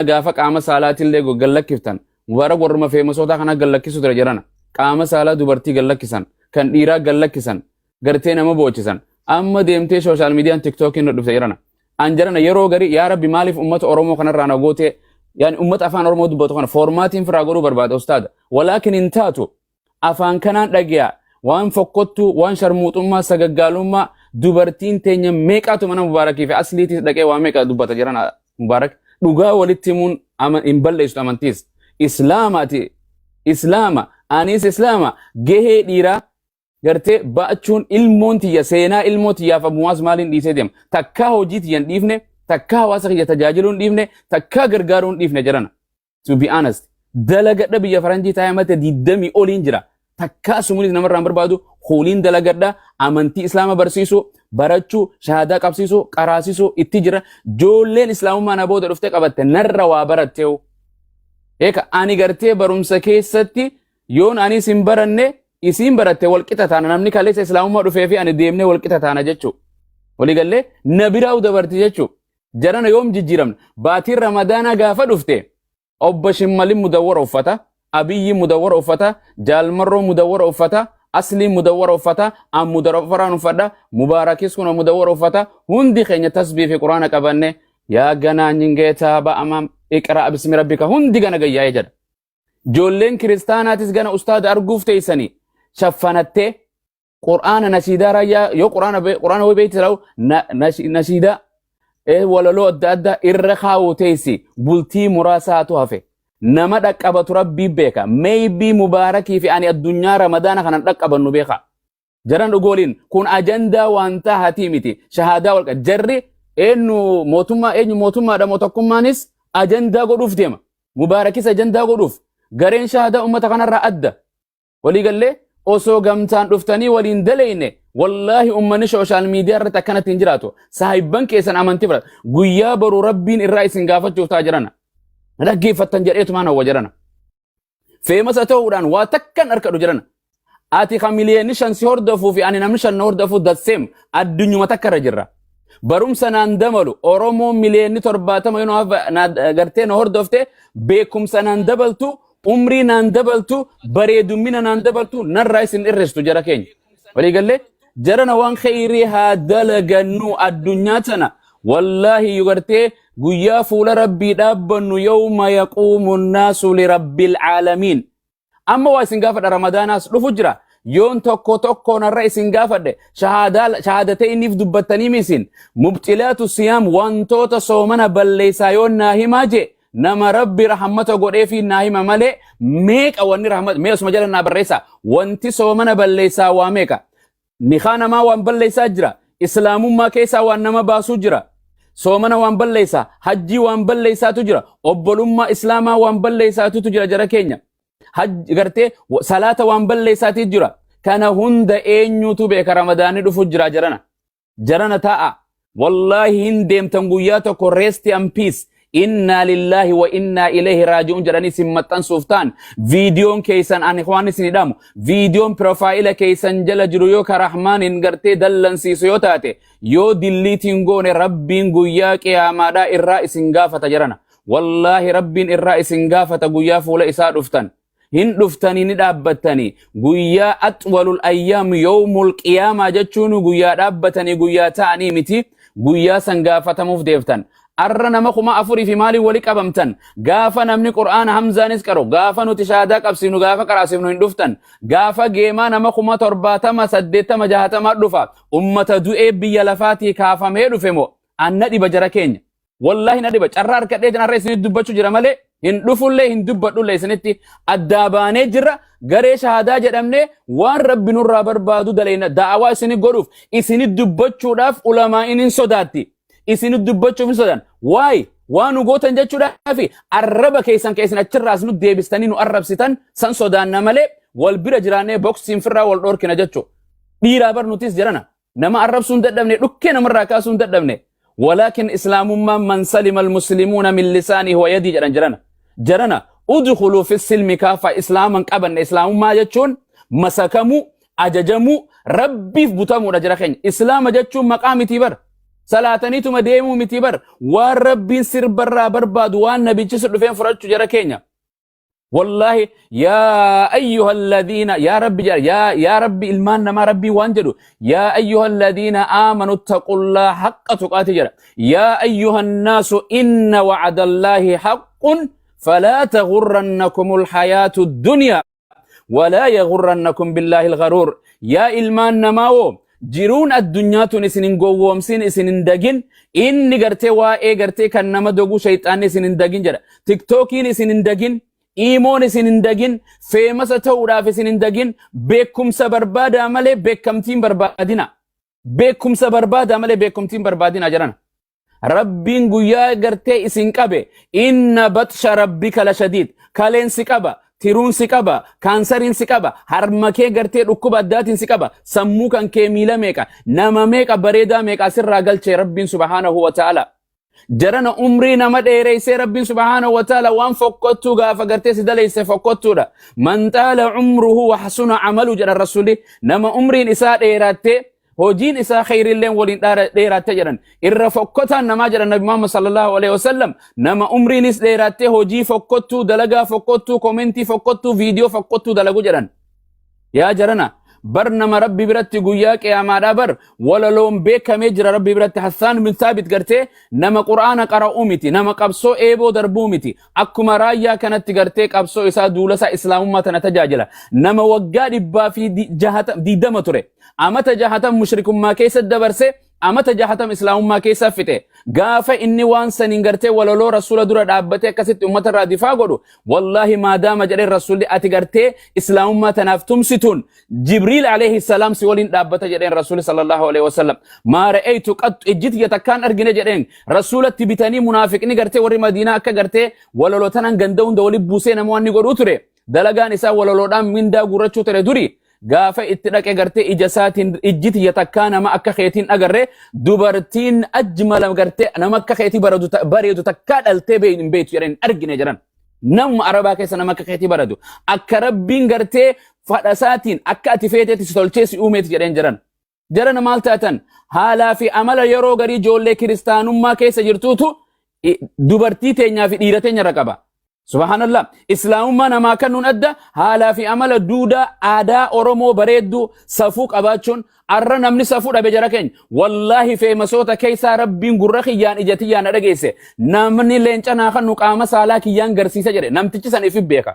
Gaafa qaama saalaatillee gallakkiftan, Mubaarak warruma feemasoota kana gallakkisu ture jedhana. Qaama saalaa dubartii gallakkisan, kan dhiiraa gallakkisan, gartee nama boochisan. Amma deemtee social miidiyaan TikTokiin nu dhufte jedhana. An jedhana yeroo garii, yaa Rabbi, maaliif ummata Oromoo kanarraa na gootee? Yaani ummata afaan Oromoo dubbatu kana foormaatiin firaa godhuu barbaada, ustaada. Walaakin hin taatu. Afaan kanaan dhagiyaa waan fokkottuu, waan sharmuuxummaa, sagaggaalummaa, dubartiin teenya meeqaatu mana Mubaarakii fi Asliitiis dhaqee waa meeqa dubbata jiran. Mubaarak, dhugaa walitti himuun hin balleessu amantiis. Islaamaati, Islaama, anis Islaama. Gahee dhiiraa gartee ba'achuun ilmoon tiyya, seenaa ilmoo tiyyaaf abbumaas maaliin dhiisee deema? Takkaa hojii tiyya hin dhiifne, takkaa hawaasa kiyya tajaajiluu hin dhiifne, takkaa gargaaruu hin dhiifne jedhana. To be honest, dalagadha. Biyya faranjii taa'ee mate 20 oliin jira. Takkaa sumunis namarraa hin barbaadu. Hooliin dalagadha. Amantii Islaama barsiisuu, barachuu, shahaadaa qabsiisuu, qaraasisuu itti jira. Joolleen Islaamummaa na booda dhuftee qabatte narra waa baratteewu. Eeka ani gartee barumsa keessatti yoon anis hin baranne, isiin baratte, wal qixa taana. Namni kaleessa Islaamummaa dhufee fi ani deemnee wal qixa taana jechuu. Waliigallee na biraa dabarti jechuu. Jarana, yoom jijjiiramna? Baatiin Ramadaanaa gaafa dhufte obbo Shimmalin mudawwara uffata, Abiyyi mudawwara uffata, Jaalmarroo mudawwara uffata, Asliin mudawwara uffata, an mudawwaraan uffadha, Mubaarakis kun mudawwara uffata. Hundi keenya tasbii fi Quraana qabanne, yaa ganaa nyingeetaa ba'amaam iqraa bismi rabbika, hundi gana gayyaa'ee jedha. Ijoolleen kiristaanaatis gana ustaada arguuf teessanii shaffanattee Qur'aana nashiidaa raayyaa yoo qur'aana way beekti ta'u, nashiidaa walaloo adda addaa irra kaa'uu teessi. Bultii muraasaatu hafe. Nama dhaqqabatu Rabbii beeka. Maybe Mubaarakii fi ani addunyaa Ramadaana kanan dhaqqabannu beeka. Jaran dhugooliin kun ajandaa waan tahatii miti. Shahaadaa walqa jarri eenyu mootummaa, eenyu mootummaadha moo tokkummaanis ajandaa godhuuf deema. Mubaarakis ajandaa godhuuf gareen shahaadaa uummata kanarraa adda. Walii gallee osoo gamtaan dhuftanii waliin daleyne, wallaahi ummanni social media irratti akkanatti hin jiraatu. Saahibban keessan amantii fudhata. Guyyaa boru Rabbiin irraa isin gaafachuuf ta'a jirana. Dhaggeeffattan jedheetumaan hawwa jirana. Famous ta'uudhaan waa takkan harkadhu jirana. Ati kan miliyoonni 5 si hordofuu fi ani namni 5 na hordofu the same, addunyuma takka irra jirra. Barumsa naan dabalu. Oromoo miliyoonni 70 yoo na gartee na hordofte, beekumsa naan dabaltu, umrii naan dabaltu, bareedummina naan dabaltu, narraa isin irristu jara keenya. Waliigallee jarana, waan kheyrii haa dalagannu addunyaa tana. Wallaahi gartee guyyaa fuula Rabbii dhaabbannu, yawma yaquumu nnaasu lirabbil caalamiin. Amma waa isin gaafadha, Ramadaanaas dhufu jira. Yoon tokko tokko narra isin gaafadhe, shahaadatee inniif dubbattanii misin mubxilaatu siyaam, wantoota soomana balleessaa yoon naa himaa jee, nama Rabbi rahmata godheefi naa hima malee, meeqa wanni rahmata? Mee osuma jala naa barreessaa, wanti soomana balleessaa waa meeqa? Nikaa namaa waan balleessaa jira. Islaamummaa keessaa waan nama baasuu jira. Soomana waan balleessaa, hajjii waan balleessaatu jira. Obbolummaa Islaamaa waan balleessaatu jira jara keenya. Hajji gartee salaata waan balleessaati jira. Kana hunda eenyutu beeka? Ramadaanni dhufu jira jarana. Jarana taa'a. Wallaahi hin deemtan guyyaa tokko, rest and peace. Innaa lillaahi wa innaa ilayhi raaji'uun jedhanii isin maxxansuuf ta'an. Viidiyoon keessan, ani waan isin hidhamu, viidiyoon profile keessan jala jiru yoo ka Rahmaan gartee dallansiisu yoo taate, yoo delete hin goone, Rabbiin guyyaa qiyaamaadhaa irraa isin gaafata jarana. Wallaahi Rabbiin irraa isin gaafata guyyaa fuula isaa dhuftan. Hin dhuftanii ni dhaabbattanii. Guyyaa axwalul ayyaam yawmul qiyaamaa jechuun guyyaa dhaabbatanii, guyyaa ta'anii miti, guyyaa san gaafatamuuf deeftan. Arra nama 4000 fi maaliin wali qabamtan? Gaafa namni Qur'aana Hamzaanis qaru, gaafa nuti shahaadaa qabsiifnu, gaafa qaraasifnu hin dhuftan. Gaafa geemaa nama 70,000, 80, 60 dhufa. Ummata du'ee biyya lafaatii kaafamee dhufe moo? Anna dhiba jara keenya. Wallaahi na dhiba. Carraa harkadhee har'a isinitti dubbachuu jira malee hin dhufullee hin dubbadhullee isinitti. Addaa baanee jirra. Garee shahaadaa jedhamnee waan Rabbi nurraa barbaadu daleena. Da'awaa isini godhuuf, isini dubbachuudhaaf ulamaa'in hin sodaatti. Isini dubbachuuf hin sodaan. Waay waan nu gootan jechuudhaaf arraba keessan keessan achirraas nu deebistanii nu arrabsitan san sodaanna malee wal bira jiraannee boksiin firraa wal dhorkina jechuudha. Dhiiraa bar nutis jedhana. Nama arrabsuu hin dadhabne, dhukkee namarraa kaasuu hin dadhabne. Walaakin Islaamummaan man salima almuslimuuna min lisaanihi wa yadii jedhan jirana. Jarana, udkhuluu fi silmi kaafa. Islaaman qabanne. Islaamummaa jechuun masakamuu, ajajamuu, Rabbiif butamuudha jara keenya. Islaama jechuun maqaa mitii bara. Salaataniituma deemuu miti bar. Waan Rabbiin sirbarraa barbaadu, waan nabichi si dhufeen fudhachuu, jara keenya. Wallaahi, yaa ayyuha alladhiina, yaa Rabbi jedha, yaa Rabbi, ilmaan namaa Rabbii waan jedhu, yaa ayyuha alladhiina aamanu taqullaa haqqa tuqaati jedha. Yaa ayyuha nnaasu inna wa'adallaahi haqqun falaa taghurrannakumul hayaatu dunyaa walaa yaghurrannakum billaahi algharuur. Yaa ilmaan namaa woo, jiruun addunyaa tun isin hin gowwoomsin, isin hin dagin. Inni gartee waa'ee gartee kan nama doguu shayxaanni isin hin dagin jedha. Tiktookiin isin hin dagin, iimoon isin hin dagin, famous ta'uudhaaf isin hin dagin. Beekumsa barbaadaa malee beekamtiin barbaadina. Beekumsa barbaadaa malee beekumtiin barbaadina jedhan. Rabbiin guyyaa gartee isin qabe, inna baxsha rabbika lashadiid. Kaleen si qaba, tiruun si qaba, kaansariin si qaba, harma kee gartee dhukkuba addaatiin si qaba, sammuu kan kee miila meeqa, nama meeqa, bareedaa meeqa asirraa galchee Rabbiin subhaanahu wa ta'ala. Jarana, umrii nama dheereysee Rabbiin subhaanahu wa ta'ala waan fokkottuu gaafa gartee si daleyse fokkottuudha. Man xaala umruhu wa hasuna amalu jedhan Rasuli, nama umriin isaa dheerattee hojiin isaa kheyrilleen waliin dheeratte jedhan. Irra fokkotaan namaa jedhan Nabi Muhammad sallallahu alaihi wasallam, nama umriinis dheerattee hojii fokkottuu, dalagaa fokkottuu, komentii fokkottuu, viidiyoo fokkottuu dalagu jedhan. Yaa jarana, bar nama Rabbi biratti guyyaa qiyaamaadhaa bar walaloon beekamee jira Rabbi biratti. Hassaan bin Saabit gartee nama Qur'aana qara'uu miti, nama qabsoo eeboo darbuu miti. Akkuma Raayyaa kanatti gartee qabsoo isaa, duula isaa, islaamummaa tana tajaajila. Nama waggaa 120 ture. Amata 60 mushrikummaa keessa dabarse, amata 60 islaamummaa keessa fixe. Gaafa inni waan saniin gartee walaloo Rasuula dura dhaabbatee akkasitti ummata irraa difaa godhu, wallaahi maadaama jedhee Rasuulli, ati gartee islaamummaa tanaaf tumsituun Jibriil alayhi salaam si waliin dhaabbata jedheen Rasuulli sallallahu alaihi wasallam. Maa ra'aytu qattu, ijji tiyya takkaan argine jedheen. Rasuulatti bitanii munaafiqni gartee warri Madiinaa akka gartee walaloo tanan ganda hunda walitti buusee nama waan ni godhuu ture. Dalagaan isaa walaloodhaan mindaa guurrachuu ture duri. Gaafa itti dhaqe gartee ija isaatiin, ijji tiyya takkaa nama akka keetiin agarre, dubartiin ajmala gartee nama akka keetii bareedu takkaa dhaltee beeyin hin beektu jedhan, hin argine jedhan. Namuma Arabaa keessa nama akka keetii bareedu, akka Rabbiin gartee fadha isaatiin akka ati feeteetti si tolchee si uumeeti jedheen jedhan. Jarana, maal taatan? Haalaa fi amala yeroo garii ijoollee kiristaanummaa keessa jirtuutu dubartii teenyaa fi dhiira teenya irra qaba. Subhaanallah. Islaamummaa namaa kennuun adda, haalaa fi amala duudaa aadaa Oromoo bareedduu safuu qabaachuun. Arra namni safuu dhabe, jara keenya. Wallaahi, famousoota keessaa Rabbiin gurra kiyyaan ija tiyyaan na dhageesse. Namni leenca naa kennu qaama saalaa kiyyaan garsiisa jedhe. Namtichi san ifi beeka.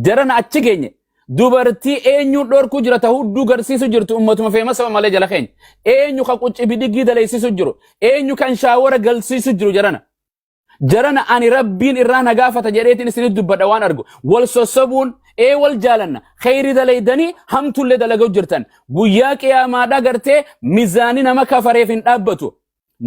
Jarana, achi geenye. Dubartii eenyuun dhorkuu jira ta hudduu garsiisu jirtu? Ummatuma famous malee, jala keenya. Eenyu kan qucci bidiggii daleessisu jiru? Eenyu kan shower galsiisu jiru, jarana? Jarana, ani Rabbiin irraa na gaafata jedheetiin isinitti dubbadha waan argu. Wal sossobuun ee wal jaalanna. Kheyri dalaydanii hamtullee dalaguu jirtan. Guyyaa qiyaamaadhaa gartee mizaani nama kafareef hin dhaabbatu.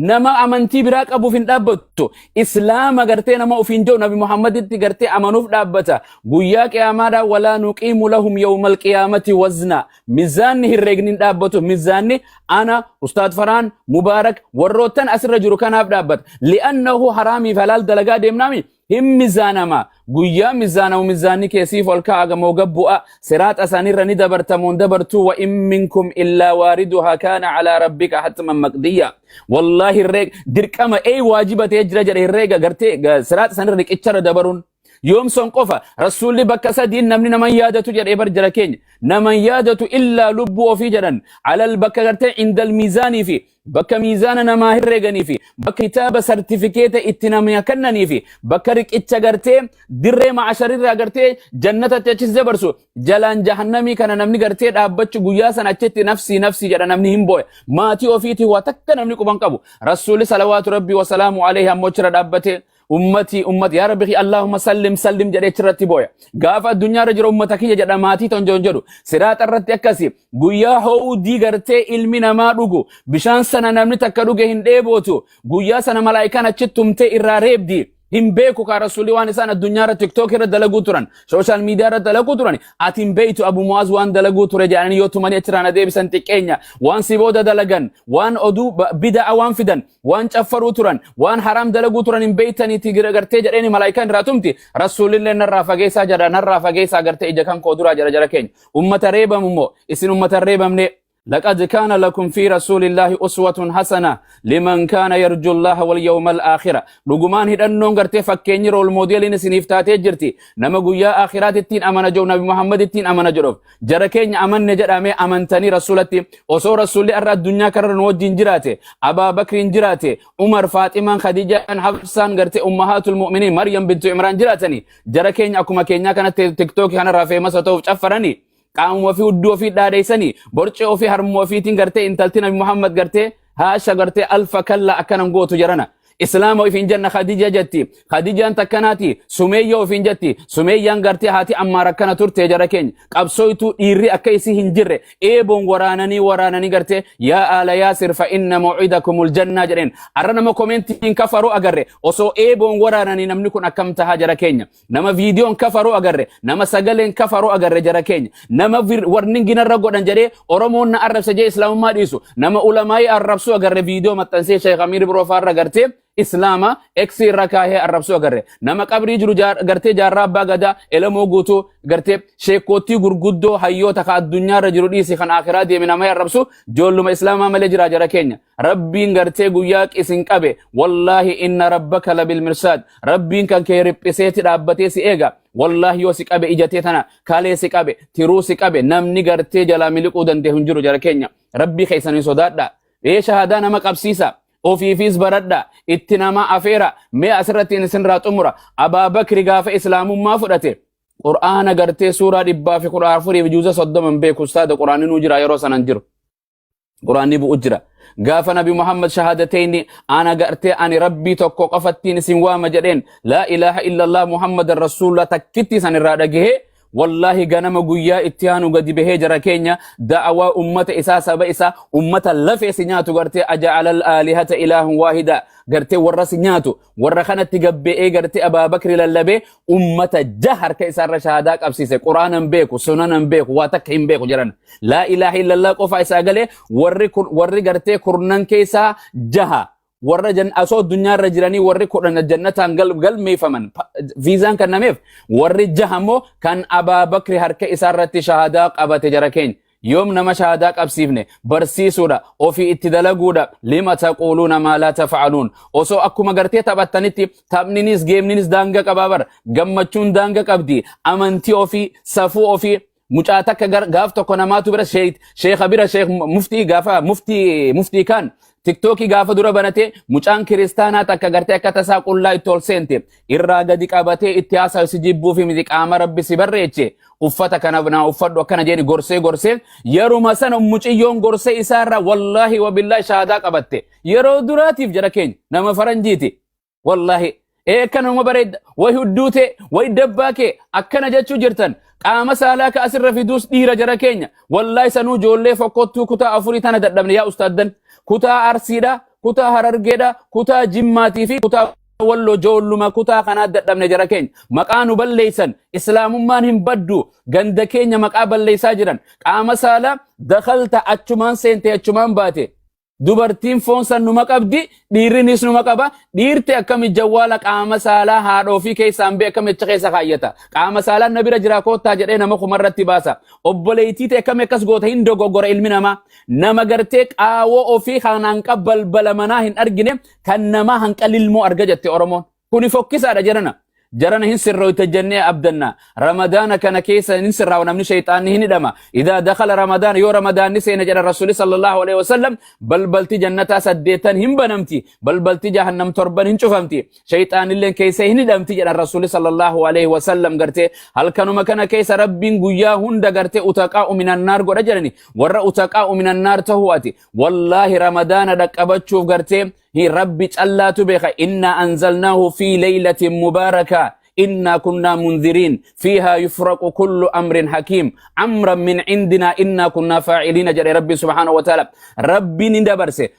Nama amantii biraa qabuuf hin dhaabbattu. Islaama gartee nama ofiin jedhu, Nabi Muhammaditti gartee amanuuf dhaabbata. Guyyaa qiyaamaadhaa walaa nuqiimu lahum yawmal qiyaamati wazna. Mizaanni herreegni hin dhaabbatu. Mizaanni ana, Ustaad Faraan, Mubaarak, warroottan asirra jiru kanaaf dhaabbata. Li'annahu haraamiif halaal dalagaa deemnaami hin mizaanama. Guyyaa mizaanamu mizaanni keessiif ol ka'a gamoo gabbu'a. Siraaxa isaaniirra ni dabartamoon dabartuu, wa in minkum illaa waariduhaa kaana calaa rabbika hatman maqdiyya. Wallaahi, herreega dirqama ee waajiba ta'ee jira jedhe, herreega gartee siraaxa isaaniirra riqicharra dabaruun. Yoomson qofa Rasuulli bakka sadiin namni naman yaadatu jedhee bar, jara keenya. Naman yaadatu illaa lubbuu ofii jedhan. Alal bakka gartee indal miizaanii fi bakka miizaana namaa herreeganii fi bakka kitaaba sartifikeeta itti namaa kennanii fi bakka riqicha gartee dirree ma'asharirraa gartee jannatatti achis dabarsu, jalaan jahannamii kana namni gartee dhaabbachuu guyyaa sana achitti nafsii nafsii jedha, namni hin booya. Maatii ofiitii waa takka namni quban qabu. Rasuulli salawaatu Rabbii wasalaamu alayhi ammoo achirra dhaabbatee, ummatii, ummati, yaa Rabbi, Allahumma sallim sallim jedhee achirratti booya. Gaafa addunyaarra jiru ummata kiyya jedha, maatii tonjoon jedhu. Siraaxa irratti akkasi. Guyyaa ho'uudii gartee ilmi namaa dhugu, bishaan sana namni takka dhuge hin dheebootu. Guyyaa sana malaayikaan achitti tumtee irraa reebdi. Hin beeku kaa Rasuulli waan isaan addunyaa irra TikTok irra dalaguu turan, social media irra dalaguu turan. Ati hin beektu Abu Mu'aaz waan dalaguu ture jedhanii yoo tumanii achirraa na deebisan xiqqeenya. Waan si booda dalagan, waan oduu bida'a waan fidan, waan caffaruu turan, waan haraam dalaguu turan hin beektaniiti gartee jedheeni malaayikaan irraa tumti. Rasuulillee narraa fageessaa jedha, narraa fageessaa gartee ija kan koo duraa jedha. Jara keenya, ummata reebamu immoo isin ummata hin reebamne. لقد كان لكم في رسول الله أسوة حسنة لمن كان يرجو الله واليوم الآخر. Dhugumaan hidhannoon gartee fakkeenyi role modeliin isiniif taatee jirti. Nama guyyaa aakhiraatti ittiin amana jedhu, Nabi Muhammad ittiin amana jedhuuf. Jara keenya, amanne jedhamee amantanii rasuulatti? Osoo rasuulli har'a addunyaa kanarra nu wajjin jiraate, Abaa Bakriin jiraate, Umar, Faaximaan, Khadijaan, Hafsaan, gartee Ummahaatul Mu'miniin, Maryam bintu Imraan jiraatanii, jara keenya, akkuma keenyaa kanatti TikTokii kanarraa famous ta'uuf caffaranii, qaamuma ofii, hudduu ofii dhaadheessanii, borcee ofii, harmuma ofiitiin gartee intalti Nabi Muhammad gartee haasha gartee alfa kalla akkanan gootu jarana. Islaama ofiin jenna. Khadija jetti. Khadijaan takkanaati. Sumeeyya ofiin jetti. Sumeeyyaan gartee haati Ammaar akkana turte, jara keenya. Qabsooytuu dhiirri akka isii hin jirre eeboon waraananii waraananii gartee يا آل ياسر فإن موعدكم الجنة jedheen. Arra nama commentiin kafaruu agarre. Osoo eeboon waraananii namni kun akkam tahaa, jara keenya? Nama viidiyoon kafaruu agarre. Nama sagaleen kafaruu agarre, jara keenya. Nama warni ginarra godhan jedhee Oromoon na arrabsa jee islaamummaa dhiisu. Nama ulamaayii arrabsuu agarre, viidiyoo maxxansee Sheekh Amiir Biroofaarra gartee islaama eksii irra kaahee arrabsuu agarre. Nama qabrii jiru gartee Jaarraa Abbaa Gadaa, Elamoo Guutuu, gartee sheekootii gurguddoo hayyoota ka addunyaarra jiru dhiisi, kan akhiraa deeme nama arrabsu joolluma islaamaa malee jira, jara keenya. Rabbiin gartee guyyaa isin qabe, wallaahi إن ربك لبالمرصاد. Rabbiin kan kee riphiseeti dhaabbatee si eega. Wallaahi yoo si qabe, ijatee tana kalee si qabe, tiruu si qabe, namni gartee jalaa miliquu danda'e hin jiru, jara keenya. Rabbii keessanii sodaadha. Ee, shahadaa nama qabsiisa, ofiifis baradha, itti nama afeera. Mee asirratti isinirraa xumura. Abaa Bakri gaafa islaamummaa fudhate Qur'aana gartee suuraa 114 fi juuza 30 hin beeku. Ustaada, qur'aanni nuu jira, yeroo sanan jiru qur'aanni bu'u jira. Gaafa Nabi Muhammad shahaadatayni ana gartee ani Rabbii tokko qofattiin isin waama jedheen, لا إله إلا الله محمد رسول الله takkitti isan irraa dhagahee, wallaahi ganama guyyaa itti aanu gadi bahee, jara keenya, da'awaa ummata isaa, saba isaa, ummata lafee si nyaatu gartee أجعل الآلهة إلها واحدا gartee warra si nyaatu, warra kanatti gabbe'ee gartee Abaabakri lallabee ummata harka isaarra shahaadaa qabsiise. Quraanan beeku, sunanan beeku, waa takka hin beeku jedhan. لا إله إلا الله qofa isaa galee. Warri kun warri gartee kurnan keessaa jaha warra asoo addunyaarra jiranii, warri 10 jannataan galmeeffaman, viizaan kennameef, warri jaha immoo kan Abaabakri harka isaarratti shahadaa qabate. Jara keenya, yoom nama shahadaa qabsiifne? Barsiisuudha, ofii itti dalaguudha. لم تقولون ما لا تفعلون. Osoo akkuma gartee taphattanitti, taphninis geemninis daanga qabaa bara, gammachuun daanga qabdi. Amantii ofii, safuu ofii. Mucaa takka gaaf tokko namaatu bira sheekha bira, sheekh muftii, gaafa muftii kan TikTokii gaafa dura banate, mucaan kiristaanaa takka gartee akka tasaa qullaa itti ol seente, irraa gadi qabatee itti haasawu. Si jibbuu fi miti, qaama Rabbi si barreeche, uffata kana naa uffadhu akkana jeeni gorsee gorsee, yeruma sana muciyyoon gorsee isaarra wallaahi wabillaahi shahaadaa qabatte yeroo duraatiif, jara keenya. Nama faranjiiti. Wallaahi ee, akkanuma bareedda, way hudduu ta'e, way dabbaa kee akkana jechuu jirtan. Qaama saalaa ka asirra fiduus dhiira, jara keenya. Wallaahi sanuu ijoollee fokkottuu kutaa afurii tana dadhabne, yaa ustaaddan. Kutaa Arsiidha, kutaa Harargeedha, kutaa Jimmaatii fi kutaa Walloo, joolluma kutaa kanaa dadhabne, jara keenya. Maqaa nu balleeysan. Islaamummaan hin baddu. Ganda keenya maqaa balleeysaa jiran. Qaama saalaa dakalta, achumaan seente, achumaan baate. Dubartiin foon san numa qabdi, dhiirrinis numa qaba. Dhiirti akkami jawwaala qaama saalaa haadha ofii keessaan bee akkami achi keessa kaayyata? Qaama saalaa na bira jira koottaa jedhee nama kumarratti baasa. Obboleettii ta'e akkami akkas goota? Hin dogoggora ilmi namaa. Nama gartee qaawoo ofii kan hanqa balbala manaa hin argine, kan namaa hanqa lilmoo arga jette Oromoon. Kuni fokkisaadha, jedhana. Jarana, hin sirrooyte jennee abdanna. Ramadaana kana keessa hin sirraawa namni, shayxaanni hin hidhama. إذا دخل رمضان, yoo Ramadaanni seene jedha Rasuli صلى الله عليه وسلم, balbalti jannataa saddeettan hin banamti, balbalti jahannam torban hin cufamti, shayxaanilleen keessa hin hidhamti jedhan Rasuli صلى الله عليه وسلم. Gartee halkanuma kana keessa Rabbiin guyyaa hunda gartee عتقاء من النار godha jedhani. Warra عتقاء من النار tahuu ati wallaahi Ramadaana dhaqqabachuuf gartee Rabbi callaatu beeka. إنا أنزلناه في ليلة مباركة إنا كنا منذرين فيها يفرق كل أمر حكيم أمرا من عندنا إنا كنا فاعلين jedhe Rabbi سبحانه وتعالى. Rabbiin hin dabarse.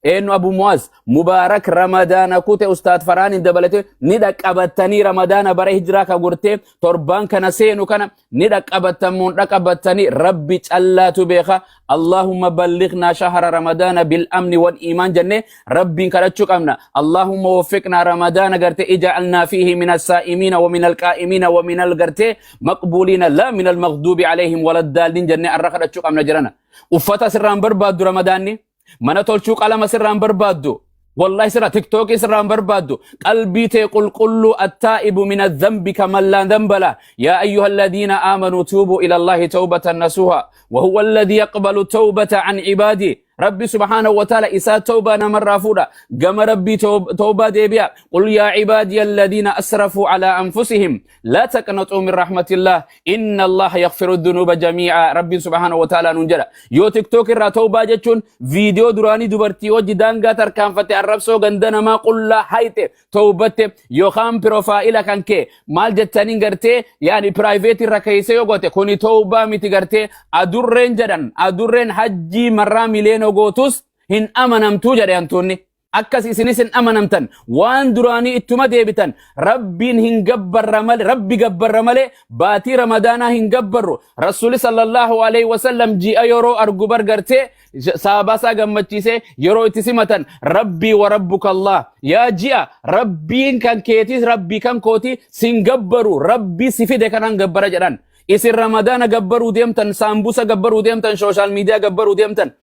Eenyu Abu Muaz Mubaarak Ramadaana kute Ustaad Faraanin dabalatee ni dhaqqabattanii Ramadaana bara hijiraa ka gortee torbaan kana seenu kana ni dhaqqabattan muun dhaqqabattanii Rabbi callaatu beeka. Allahumma ballignaa shahara Ramadaana bil amni wal iimaan jennee Rabbiin kadhachuu qabna. Allahumma waffiqnaa Ramadaana gartee ija'alnaa fiihi min as-saa'imiina wa min al-qaa'imiina wa min al-gartee maqbuuliina laa min al-maghduubi alayhim waladdaalliin jennee arra kadhachuu qabna jirana. Uffata sirraan barbaaddu Ramadaanni. Mana tolchuu qalama sirraan barbaaddu. Wallahi sirra tiktookii sirraan barbaaddu. Qalbii tee qulqulluu attaa'ibu min adhanbi kaman laa dhanba lah. Yaa ayyuha alladhiina aamanuu tuubuu ila Allahi tawbatan nasuha. Wa huwa alladhi yaqbalu tawbata an ibaadi. Rabbi subhaanahu wa ta'ala isaa tawbaa namarraa fuudha. Gama Rabbii tawbaa deebi'a. Qul yaa ibaadiya alladhiina asrafuu alaa anfusihim. Laa taqnaxuu min rahmatillah. Inna Allaha yaghfiru dhunuuba jamii'a. Rabbiin subhaanahu wa ta'ala nuun jedha. Yoo TikTok irraa tawbaa jechuun viidiyoo duraanii dubartii wajji daangaa tarkaanfatte arrabsoo ganda namaa qullaa hayxe tawbatte yookaan pirofaa'ila kan kee maal jettaniin gartee yaani piraayiveetii irra keessa yoo goote kuni tawbaa miti gartee adurreen jedhan adurreen hajjii marraa miliyoona gootus hin amanamtuu jedhe hantuunni. Akkas isinis hin amanamtan waan duraanii ittuma deebitan. Rabbiin hin gabbarra malee, Rabbi gabbarra malee baatii Ramadaanaa hin gabbarru. Rasuuli sallallahu alaihi wasallam ji'a yeroo argu bargartee saabaasaa gammachiisee yeroo itti simatan, Rabbii wa rabbuka Allah, yaa ji'a, Rabbiin kan keetis Rabbii kan kooti, sin gabbaru, Rabbii si fide kanaan gabbara jedhan. Isin Ramadaana gabbaruu deemtan, saambusa gabbaruu deemtan, social media gabbaruu deemtan.